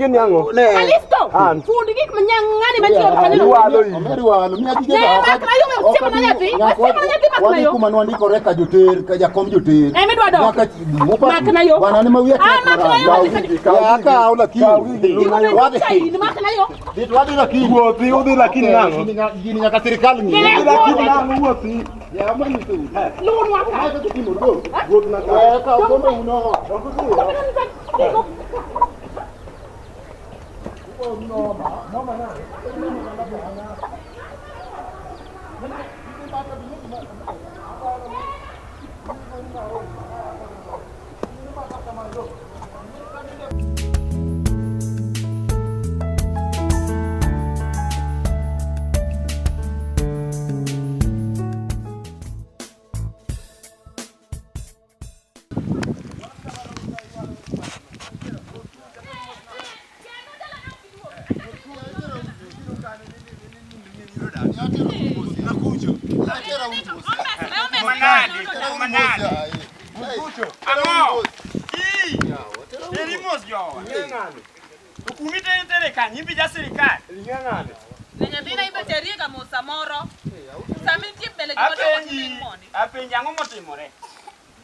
gini ang'o? Ne. Kalisto, An. fund gik ma ng'ani mantie kanyo. Iwalo in. Omeri walo, miya gige Ne, ga, ok mak na yo, ok osiepna abi- nyathi, nyaka osiepna nyathi, mak na wadhi yo. kuma nwandikore ka joter, ka jakom joter. Ema idwa dok. Nyaka mupa- Mak na yo. Bwana ni ma wiya Ah, tek mak na marach. yo, Kaw mak na gigi, kaw lakini. Kaw gigi, Gigo Wadhi. bedo chain, mak na yo. Dhi to wadhi lakini. Wuothi, udhi lakini Eh, nang'o? gini Gini nyaka sirikal ng'i. Ne, Udhi lakini nang'o wuothi? Ya, ma nyiso. Luonwa ka. Mae kaka itimo, go. Wuoth na ka. Eh, kaw kombe uno. Gigo. Manade, manade. Ang'o? Ii, eri mos jowa. To kumi tere tere ka nyimbi ja sirikal. Ing'e ng'ane? Ne nyathina ibe terie ga mos samoro. Sama intie mbele joma dongo Apenji, tiling' mondi. apenji ang'o motimore?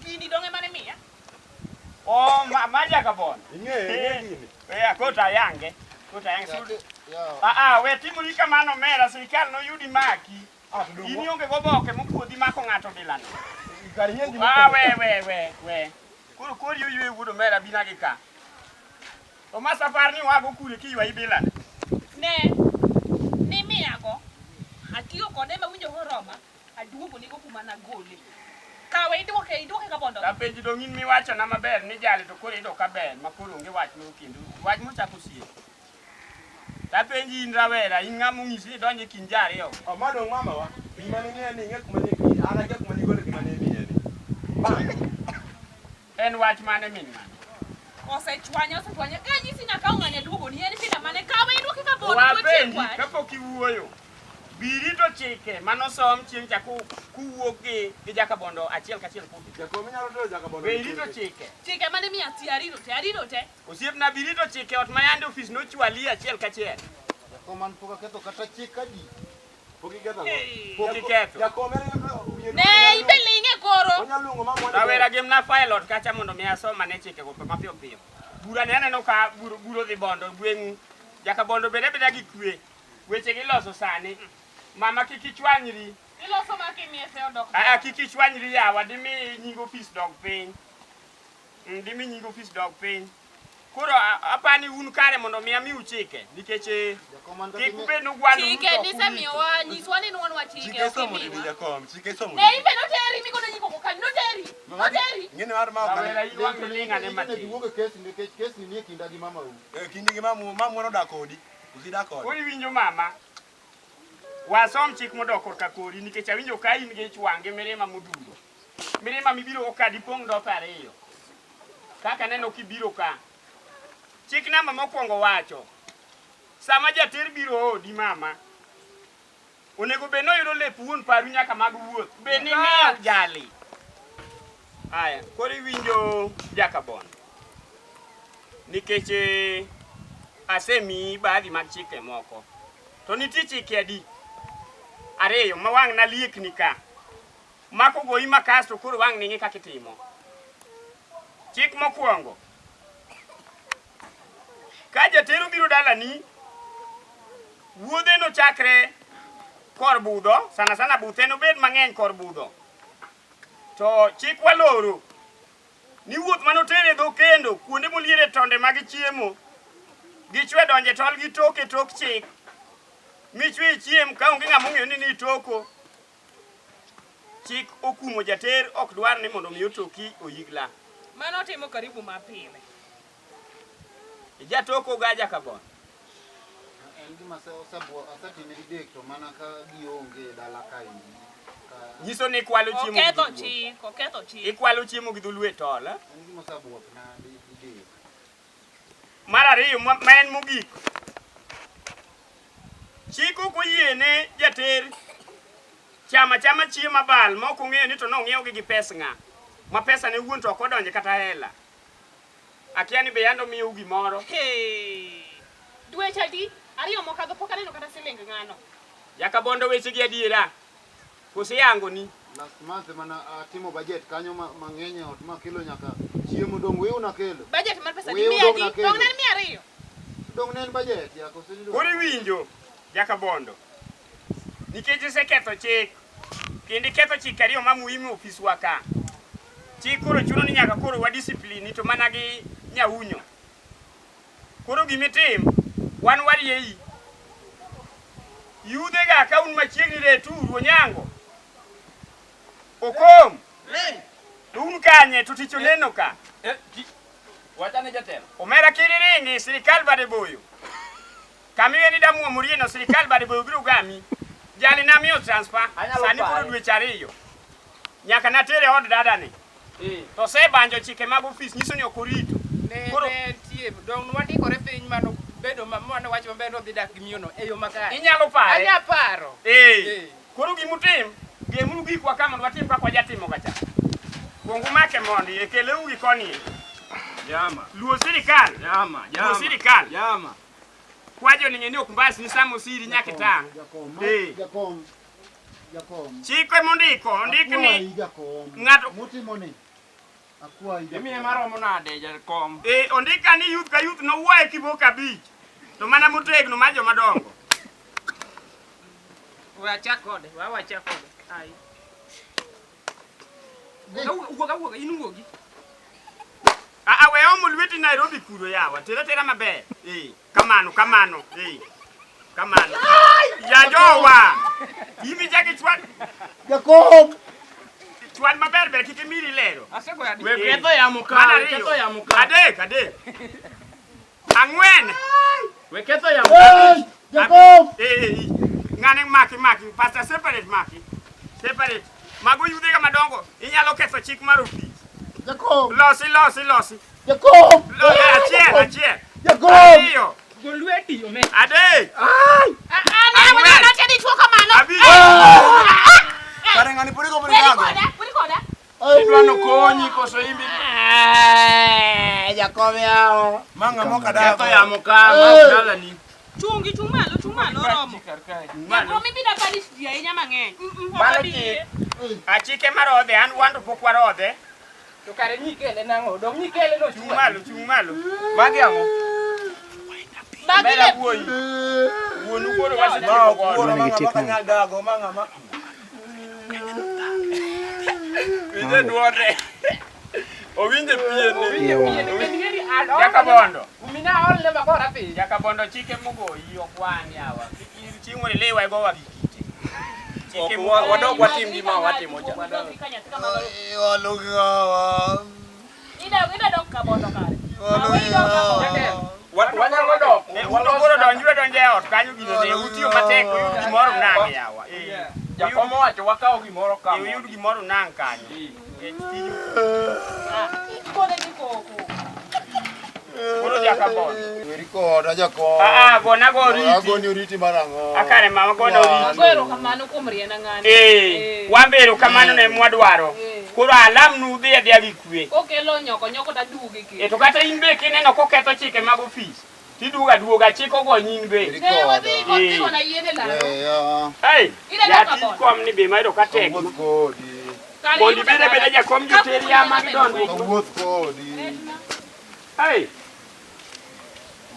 Gini dong' ema nimiya. O ma ma jakabon. Ing'e, ing'e gini. Eh, kota ayange. Kota ayange. Ah ah, we timori kamano mera sirikal noyudi maki. Ah, to dong' In ionge goboke mopuodhi mako ng'ato bilano. kar ing'e gima Ah, we we we we. Koro kori oywe wuod omera bina gi ka. To ma safar ni wago kure kiywayi bilano. Ne. Nimiyago. Atiyo kode mawinjo koroma. Aduogo nego kuma nagole. Kawe iduoke iduoke kabondo. Apenji dong' in miwachona maber ni jali to koro iyudo ka ber ma koro onge wach moro kendo wach mochako osiep. Tapenji in rawera in ng'ama onyisi ni idonj e kind ji ariyo. Oh, ma dong' mamawa. Gima ning'eyo ni ing'e kuma ne an akia kuma nigole gima ne imiye ni. En wach mane min mane? Osechwanya osechwanya. Ka anyisi ni akawo ng'ani aduogo ni en shida mane? Kawe iduoke kabondo to watiek Wapenji wach. kapok iwuoyo. Birito chike manosom chieng' cha kuwuok gi gi jakabondo achiel kachiel kudhi. Jakom inyalo tero jakabondo. Be irito chike? Chike mane miya ti arito te arito te. Osiepna birito chike ot ma yande ofis nochwali achiel kachiel. Jakom an pok aketho kata chik adi. Pok iketho ang'o? Pok iketho. Jakom en wiye Ne ibe ling'e koro. Onyalo luongo mama. Rawera gemna file ot kacha mondo mi asom ane chikego mapiyo piyo. Bura ni aneno ka buro, buro dhi bondo gweng'u. Jakabondo bed abeda gi kwe. Weche giloso sani. Mama kik ichwanyri. Iloso ma kimiye se odok. Aa, kik ichwanyri yawa, dimi nying ofis dog piny. Dimi nying ofis dog piny. Koro apani un kare mondo mi amiu chike nikech eh, Jakom an kata kik ing'e- ubed nugwandoru Chike to ok nisemiyowa nyiswa ni nuonwa chike Chike ok isomo didi imiwa. jakom, chike isomo Ne didi. ibe noteri mikono nyikoko kanyo noteri. Noteri. Ing'e ni mar ma ok Rawera in wang' iling' ane Onego matin. iwuog e kes nikech kes ni nie kinda gi mamau. Eh, kindi gi mamu, mamu nodak kodi. Usidak kode. Koro iwinjo mama, wasom chik modok korka kori nikech awinjo ka in gi ich wang' gi mirima modhuro. Mirima mibiro go ka dipong' ndope ariyo. Kaka aneno kibiro ka. Chik namba mokwongo wacho, sama jater biro odi mama, onego bed ni oyudo lep wuon paru nyaka mag wuoth. Be nimiyo jali. Aya, koro iwinjo Jakabon. Nikech eh, asemiyi baadhi mag chike moko. To nitie chike adi? Ariyo ma wang' naliekni ka. Mako goyi ma kasto koro wang' ning'i kaka itimo. Chik mokwongo. Ka jatero biro dalani, wuodhe nochakre kor budho, sana sana buthe nobed mang'eny kor budho. To chik waloro ni wuoth mane otere e dho kendo kuonde moliere tonde mag chiemo gichwe donje tol gi toke tok chik michwe ichiem ka onge ng'ama ong'eyo ni nitoko chik okumo jater ok dwar ni mondo mi otoki oyigla Mano timo karibu mapile. ijatoko ga jakabon En gima asetime didek to mana ka gionge e dala kaendi. Ka nyiso ni ikwalo chiemo gi Oketho dholuo. chik, oketho chik. ikwalo chiemo gi dholuo e tol eh? en gima osebuokna didek. Mar ariyo ma ma en mogik, chik ok oyiene jater chamo achama chiemo abal ma ok ong'eyo ni to nong'iewgi gi pes ng'a, ma pesa ne wuon to ok odonje kata hela. Akia ni be yande omiyou gimoro. Hey. Dweche adi? Ariyo mokadho pok aneno kata siling ng'ano. Jakabondo weche gi adiera. Kose yangoni. Last month mana atimo budget kanyo mang'eny e ot makelo nyaka chiemo dong' wiu nakelo. Budget mar pesa di Wiu mia dong' adi? nakelo. Dong' ne en 200. Dong' ne en budget ya koso ni Koro iwinjo Jakabondo. Nikech iseketho chik, kendo iketho chike ariyo ma muhimu e ofiswa ka. Chik koro chuno ni nyaka koro wa discipline to mana gi nyaunyo. Koro gimitim, wan warieyi. Yudhe ga ka un machiegni returu onyango. Okom. To un kanye to tich oneno ka. Wachane jatelo. Omera kiriringi sirikal bade boyo. Kamiwe ni damuomorie no sirikal bade boyo biro gami. Jali namiyo transfer. Anyalo Sani koro pare. dweche ariyo. Nyaka natere od dadani. To osebanjo chike mag ofis nyiso ni ok orito. Ne Koro- ne nitie dong nwandikore piny mano bedo mano wach maber nodhi dak gi miyono e yo makare. Inyalo pare. Anya paro. Eh. Eh. Koro gimutim, gemuru gikwa ka mondo watim kaka wajatimo ga cha. Kuong umake mondi, e keleu gi koni. Jama. Luo sirikal. Jama. Luo sirikal. Jama. Kwajo ni ng'e ni ok mbas ni sama osiri nyaka itang'. Jakom, Eh. jakom, jakom. Chik emondiko, ondik ni Akwayi jakom. ng'ato- Mutimo ni. Akwayi jakom. Imiye maromo nade jakom? Eh, ondik ka ni youth ka youth nowuo e kiboko abich. To mana motegno mar joma dongo. We achak kode, we wachak kode. Ai. Gi- Wuog awuoga, in wuogi. Aa, we omo lweti Nairobi kuro yawa. Tera tera maber. Eh, kamano, kamano. Eh. Kamano. Ya jowa. Imi chak ichwad Jakom. chwad maber ber kik imiri lero. Asegoyo adi. We ketho yamo ka. Mana We ariyo. ketho yamo ka. Adek, adek. Ang'wen. We ketho yamo. Hey, Jakom. Eh, eh, eh. Ng'ane maki maki. Pastor separate maki. Separate. Mago yudhe ga madongo. Inyalo ketho chik mar ofis. Jakom. Losi, losi, losi. Jakom. Losi, achiel, achiel. Jakom. Ariyo. Gol lweti ome. Adek. Ah, ah, ne Ang'wen. wanyalo tedi chuo kamano. Abich. Kare ng'ani pod igombo ni Weri gago. koda, weri koda. Idwa nokonyi koso imbi. Jakom yawa. Ma ng'ama ok adago. Ketho yamo ka, ma Eh. dalani. Chungi, chung malo, chung malo oromo. Kar kae. Jakom ibiro punish ji ahinya mang'eny. Ok Mano abi yie. chik. Achike marodhe, an wan to pok warodhe. To kare nyikele nang'o? Dong nyikele no Chung malo, chung malo. Magi ang'o? Magi Omera le wuoyi. Wuonu koro Ma wasetieko ok godo. wuoro ma ng'ama ok anyal dago, ma ng'ama. Winje duonde. Owinje piene. Jakabondo. Mina olne magora piny. Jakabondo chike mogoyi ok wan yawa. Kik in chieng' moro iliwa igowa gi kite. Chike Ok, mogoyi. wadog watim gima watimo cha. Ida dok kabondo kare. Awe idok kabondo. Wanyalo dok. Eh, un to koro donjuru adonja e ot kanyo gino ne utiyo matek uyud gimoro unang' yawa. Eh, Jakom owacho wakaw gimoro ka. eh, uyud gimoro unang' kanyo. Eh, tiju Ah, Kode gi koko. koro Jakabondo. Weri koda jakom. Ah, ah, gona go oriti. Agoni oriti mar ang'o? Akare mama gona oriti. Ago erokamano kuom riena ng'ani. Eh, wan be erokamano ne mwadwaro. Eh. Koro alamnu udhi adhiya gi kwe. Kokelo nyoko nyoko taduoge E kendo. to kata in be kineno koketho chike mag ofis, tiduogo aduoga chik ogonyi in be. Weri Ne wadhi koda. Eh. gona yiende laro. Weya. Ei, Ida jatij Jakabondo. kom ni be mayudo ka tek. Awuoth kodi. Kare Mondo yudo ibed abeda dala. jakom joter yama gi dondruok. Awuoth kodi. Ei,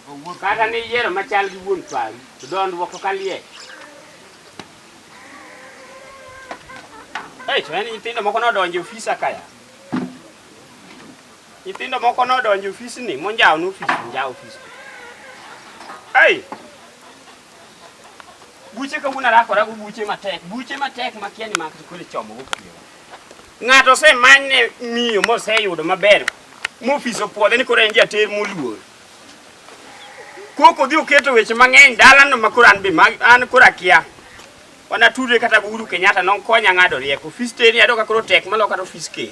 Awuoth kata ni yiero machal gi wuon paru, to dondruok ok aliek. Ei, to en nyithindo moko nodonjo e ofisa kaya. Nyithindo moko nodonjo e ofisni, monjawo ne ofis, onjawo ofis. Ei! Buche kawuono arakora go buche matek, buche matek makia ni mak to koro ichomo go kiewa. Ng'ato osemanyne miyo moseyudo maber, mofis opuodhe ni koro en jater moluor. Koko odhi oketo weche mang'eny dalano ma koro an be an koro akia. Wanatudre kata gi Uhuru Kenyatta nokonya ng'ado rieko. Ofis ter ni ayudo ka koro tek maloyo kata ofis ker.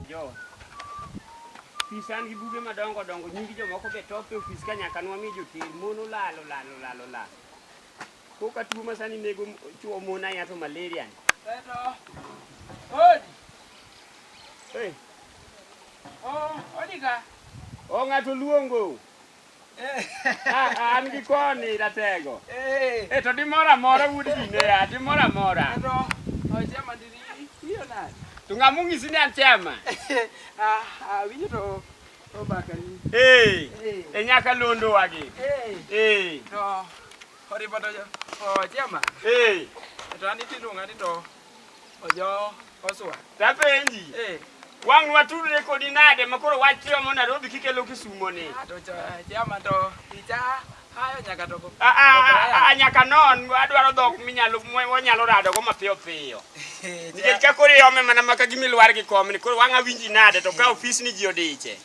Jo. Ofis an gi buge madongo dongo nying jomoko be top e ofis ka nyaka nwami joter mon olal olal olal olal. Koka tuo ma sani nego chuo mon ahinya to malaria ni. Beto. Odi. Hey. Oh, odika. O ng'ato luongo. Ah, ah, an gi koni ratego. Eh. E to dimoro amora wuod ginea, dimoro amora. To o chairman diri iyo nade? To ng'ama onyisi ni an chairman? Ah, ah, winjo to obakani. Eh. Eh. E nyaka londo wagi. Eh. Eh. To oripo to o chairman. Eh. To an itiluonga ni to ojo oswa. Tapenji. Eh. Wang' watudre kodi nade ma koro wach tiomo Nairobi kikelo Kisumo ni? Ah, to chairman to icha hayo nyaka to. Ah, ah, ah, nyaka non adwaro dhok minyalo wanyalo rado go mapiyo piyo. Nikech ka koro iome mana maka gimilwar gi komni koro wang' awinji nade to ka ofis ni ji odiche.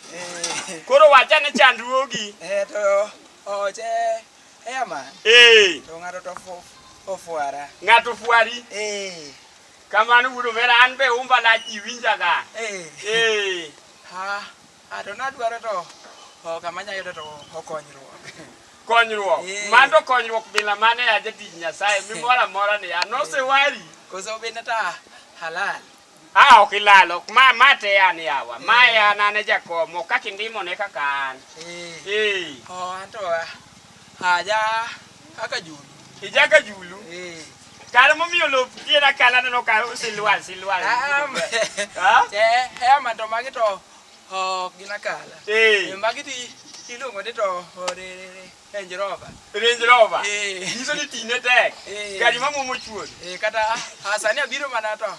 Koro wachane chandruogi. Eh, to o che chairman. Eh. To ng'ato to ofuara. Ng'ato fuari. Eh. Kamano wuod omera an be umba lach ji winjaga. Eh. Eh. Ha, ha to nadwaro to o kama anyalo yudo to okonyruok. Konyruok. Eh. Mano to konyruok bila mane ya jatich Nyasaye mimoro amora ni ya nosewari. Koso bende ta halal. Ah, ok ilal, ok ma ma te an yawa. Ma an an e jakom, ok kaka indimone kaka an. Eh. Eh. O an to aja kaka julu. Ija ka julu. Eh. Kare momiyo lop tiena akala aneno ka silwal silwal. Ah. Che, chairman to magi to ok gin akala. Eh. Magi ti iluongo ni to o, re- Range Rover. Range Rover. Eh. Nyiso ni tine tek. Eh. Gari mamuomo chuodho. Eh, kata ah, sani abiro mana to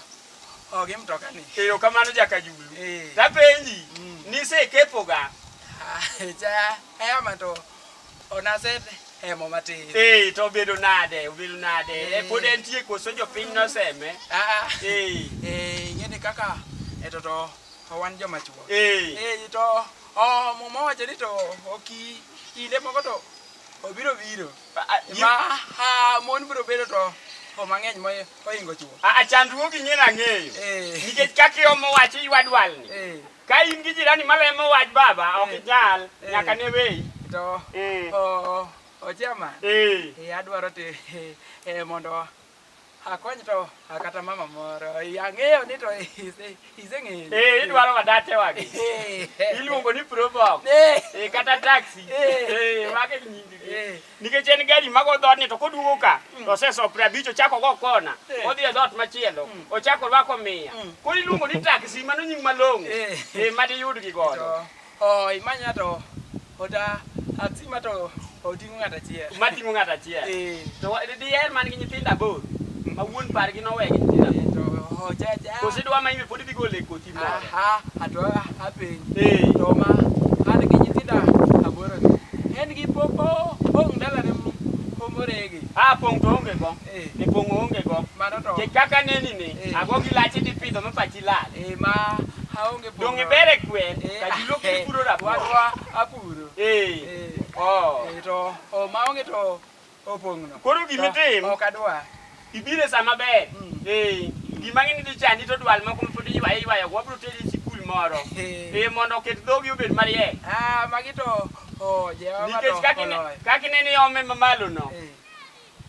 ok gi mtoka ni. Erokamano jakajulu. Eh. Tapenji, nisekepoga. Ah, cha chairman to onase hemo matin. Eh, to obedo nade, obedo nade. Eh. Eh, pod entie koso jopiny noseme. Ah, ah. Eh. Eh, ing'e ni kaka eto to wan joma chuo. Eh. Eh, to oh, muma wacho ni to oki kinde moko to obiro biro. Ma ha, mon biro bedo to o mang'eny mohingo chuo. Ah, chandruogi ing'e nang'eyo. Eh. Nikech kaka iomo wach iywa dwalni. Eh. Ka in gi jirani malemo wach baba, ok Eh. inyal, Eh. nyaka ne weyi. To Eh. o o chairman. Eh. Eh, adwaro te eh, mondo akony to kata mama moro. Ang'eyo ni to iseng'eyo. Eh, idwaro wadate wagi. Eh. Iluongo ni Probox. Eh. Eh, kata taxi. Eh. Eh, mage nying gi. Eh. Nikech en gari mago dhoodni to koduogo ka, to oseso 50 ochako go kona, Eh. odhi e dhoot machielo, ochako orwako 100. Koro iluongo ni taxi, mano nying malong'o. Eh. Eh, madiyudgi godo. To o imanya to ota taxi ma to oting'o ng'ato achiel. Mating'o ng'ato achiel. Eh. To diher man gi nyithindo aboro, ma wuon pargi nowegi nyithindo aboro. Eh, to o cha cha. Koso idwa ma in be pod idhi golo e kothi moro. Aha, ato apenj. Eh. To ma an gi nyithindo aboro gi. En gi pok pong' dalane moregi. Ah, pong' to onge go. Eh. E pong' onge go. Mano to Nikech kaka neni ni, Eh. ago gi lache dhi pidho ma pachi lal. eh, ma aonge pong'. Dong' iber e kwer, Eh, ka ji lok eh, ipuro rabuon. Wadwa apuro. Eh. Eh. Oh. Eh, to o maonge to opong'no. Koro gimitim, Ok adwa. ibiro e sama ber. Mm. Eh. Gima ng'e ni dhi chandi to dwal moko ma pod iywayo iywayo go, wabiro teri e sikul moro. Eh. Eh, mondo oket dhogi obed mariek. Ah, magi to o Jehova Nikech to kaka ine- oloyo. kaka ineno iome mamalo no, Eh.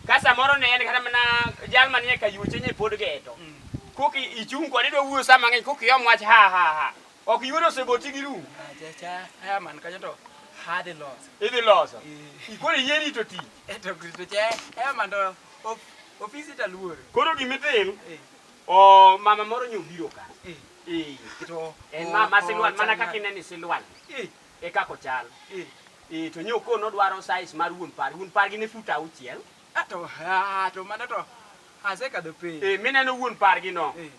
ka samoro ne en kata mana jal manie ka yuoche nye pod geto. Mm. Koki ichung' kode idwa wuoyo sa mang'eny koki iom wach ha ha ha. Ok yuoro oseboti gi rum. Ah, cha cha ah, man kanyo to hadhi loso. Idhi loso. Eh. Koro iyie rito tich. Eh, to to che eh, man to ofisi to aluoro. Koro gimitim, Eh. o mama moro nyo obiro ka. Eh. Eh. To En o- mama o silwal mana chal kaka ineno i silwal. Eh. E kaka ochal. Eh. Eh, to nyo kono dwaro size mar wuon par. Wuon pargi ne fut 6. Ah, to ah, to mano to asekadho penj. Eh, mineno wuon pargi no. Eh.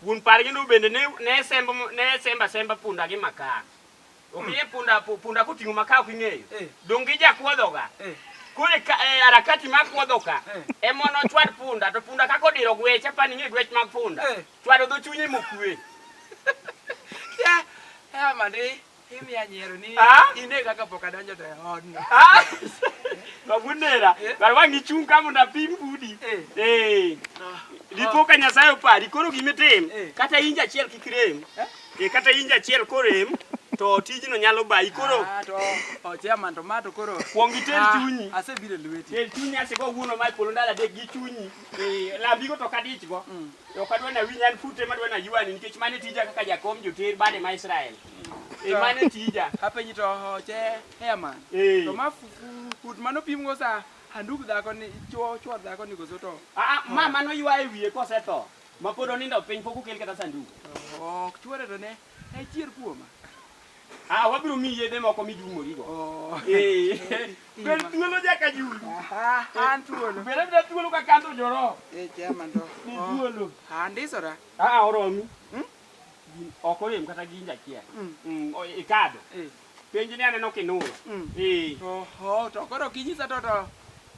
Wuon pargi no bende ne ne sembo ne semba semba punda gi makaa. Ok iye punda punda koting'o makaa ok ing'eyo. Eh. Dong' gijakuodho ga. Eh. Koro e ka- e harakati mar kuodho ka Eh. ema nochwad punda to punda kaka odiro gwech apani ing'e gwech mag punda. Eh. Chwado dho chunye mokwe. Ya, ah, mandi imiya nyiero ni Ah? ine kaka pok adonjo to e odno. Ah! Babunera, Eh. kar wang' ichung' ka mondo apim budi. Eh. Eh. Dipo ka Nyasaye opari, koro gimitim, Eh. kata inji achiel kik rem. Eh, kata inji achiel korem, to tijno nyalo bayi. Koro Ah, to o chairman to ma to koro kuong iter Ah, chunyi. Asebiro e lweti. Ter chunyi asego wuono ma e polo ndalo adek gi chunyi. Eh, lambigo to ok adichgo. Ok adwa nawinj an fute madwa naywani nikech mano e tija kaka jakom joter bade ma Israel. E mano tija. Apenji to che chairman. Eh. To ma fut mano pimgo sa handuk dhako ni chuo chuor dhako ni koso to. Ah, ah, ma mano ywaye wiye kosetho. Ma pod onindo piny pok okel kata sanduk. Ok chuore to ne e chier kuoma. Ah, wabiro miyi yedhe moko midumorigo. Oh. Eh. Bed thuolo jaka julu. Aha, an thuolo. Bed abeda thuolo ka kandho joro. Eh chairman to. Ni thuolo. Andisora. Ah, ah, oromi. Ok orem kata gi inj achiel. Ikadho. Eh. Penj ni aneno kinuro. Eh. To ho to koro kinyisa to to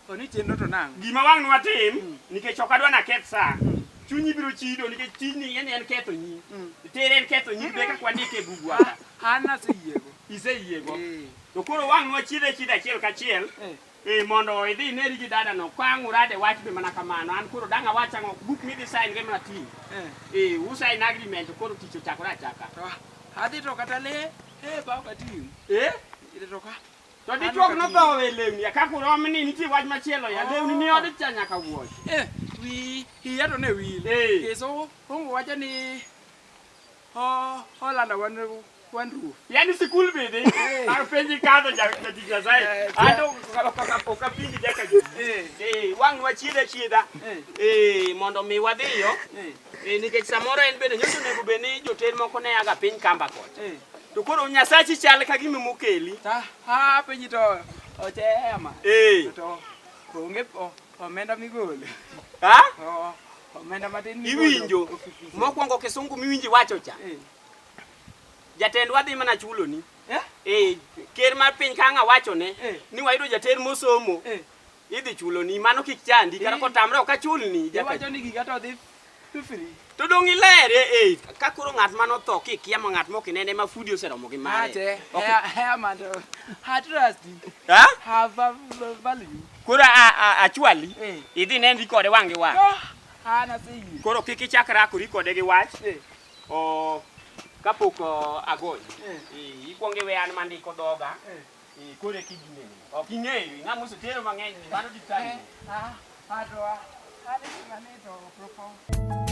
to ni chenro to nang'o? Gima wang' nwatim, nikech ok adwa naketh sa. Chunyi biro chido nikech tijni en en ketho nying. Tere en ketho nying be kaka wandike e bugwa ka. An aseyiego. Iseyiego. Eh. To koro wang' nwachiedhe chiedhe achiel kachiel. Eh. Eh, mondo idhi ineri gi dada no ka ang' urade wach be mana kamano. An koro dang' awach ang'o buk midhi sign ge mana ting. Eh. Eh, usign agreement to koro tich ochakore achaka. To adhi to kata le e ba ok ating'. Eh? To ka To dichuok notho e lewni, kaka urom ni nitie wach machielo ya lewni ni ode cha nyaka wuoch. Eh, wi hiya to ne wil. Eh. Keso hongo wacho ni ho Holanda wan wan roof. Yaani sikul bende ar penji kadho jatich Nyasaye. Eh, Anto ok apinji jaka ji. Eh. Eh, wang' wachiedh achiedha. Eh. Eh, mondo mi wadhiyo. Eh. Eh, nikech samoro en bende nyocha onego bed ni joter moko ne aga piny kamba kocha. Eh. To koro Nyasachi chal ka gima mokeli. Ta ha penji to ochema. Eh. To onge omenda migolo. Ha? O omenda matin migolo. Iwinjo. Mokwongo kisungu miwinji wacho cha. Eh. Jatendwa dhi mana chuloni. Eh? Eh, ker mar piny ka ang' awachone Eh. ni wayudo jater mosomo. Eh. Idhi chuloni mano kik chandi kata Eh. kotamre ok achulni jaka. Iwacho ni giga to dhi free. To dong' ilere eh ka koro ng'at manotho kikia ma ng'at mok inene ma fudi oseromo gi mare. Ate, Ok- hair man to ha trust Ha? have a value. Koro achwali Eh. idhi inenri kode wang' gi wang'. Oh, an aseyie. Koro kik ichak rakori kode gi wach. Eh. O kapok agonyi. Eh. Eh, ikwongo iwe an mandiko dhoga. Eh. Eh, koro eka idhi nene. Ok ing'eyo, ing'ama osetero mang'eny ni mano ditani. Ah, ah, to ah, an ing'ane to propo.